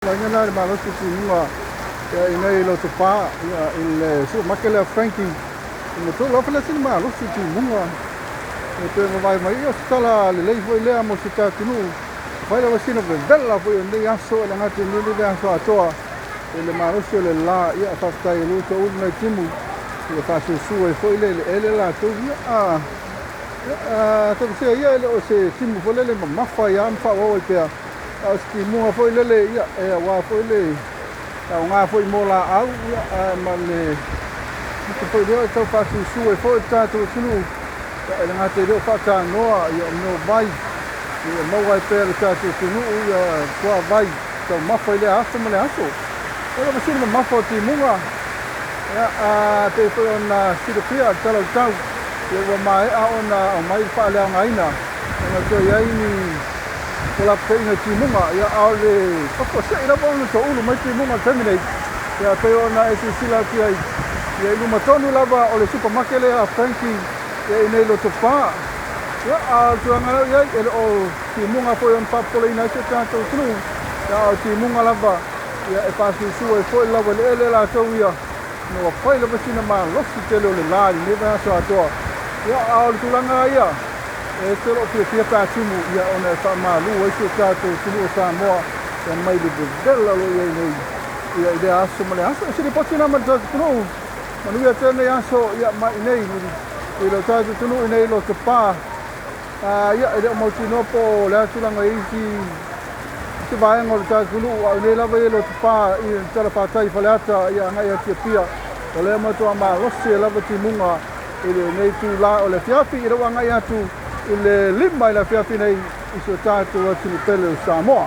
Laina la le malosi timuga ia inei i Lotopa ia i le supermarket lea Frankie i Motolu afa lea sina malosi timuga e toe vavae mai ia o se tala lelei foi lea mo se tatunuu fai lava sina vevela foi o lenei aso e le gata i lenei aso atoa i le malosi o le la ia faafetai e lu toulu nai timu ia faasusu ai foi le eleele latou ia a tautasia ia e le o se timu foi lele mamafa ia ma faaauau ai pea a o se timuga foi lele ia e aua foi le aoga foi mo laau ia ma le ita foi lea e tau faasusu ai foi le tatou atunuu ia e le gata i lea o faatanoa ia o mea o vai ia maua ai pea le tatou atunuu ia suavai taumafa i lea aso ma le aso. O lava sina mamafa o timuga ia a pei foi ona silafia le tala o le tau ia ua maea ona aumai le faaleaogaina ona toe i ai ni polapetaiga i timuga ia a o le pafuasei lava ona toulu mai timuga i le taimi nei ia pei ona e silasila atu i ai ia i luma tonu lava o le supermarket lea a Frankie ia i inei i Lotopa ia a o le tulaga la i ai e le o timuga foi ona faapopoleina ai si o tatou atunuu ia a o timuga lava ia e faasusu ai foi le laueleele latou ia na ua fai lava sina malosi tele o le la i lenei vaiaso atoa ia a o le tulaga ia e te loo fiafia pe a tumu ia ona e faamalu ai si o tatou atunuu o Samoa ia mai le vevela o lo o i ai nei ia i lea aso ma le aso. O se lipoti lena mai le tatou atunuu manuia tele nei aso ia mai nei i lo tatou atunuu i nei Lotopa ia e le o mautinoa po o le a tulaga i isi se vaega o le tatou atunuu a o nei lava ia Lotopa i le talafatai i Faleata ia agai atu i Apia o lea matua malosi ai lava timuga i lenei itula o le afiafi i lou agai atu i le 5 i le afiafi nei i si o tatou atunuu pele o Samoa.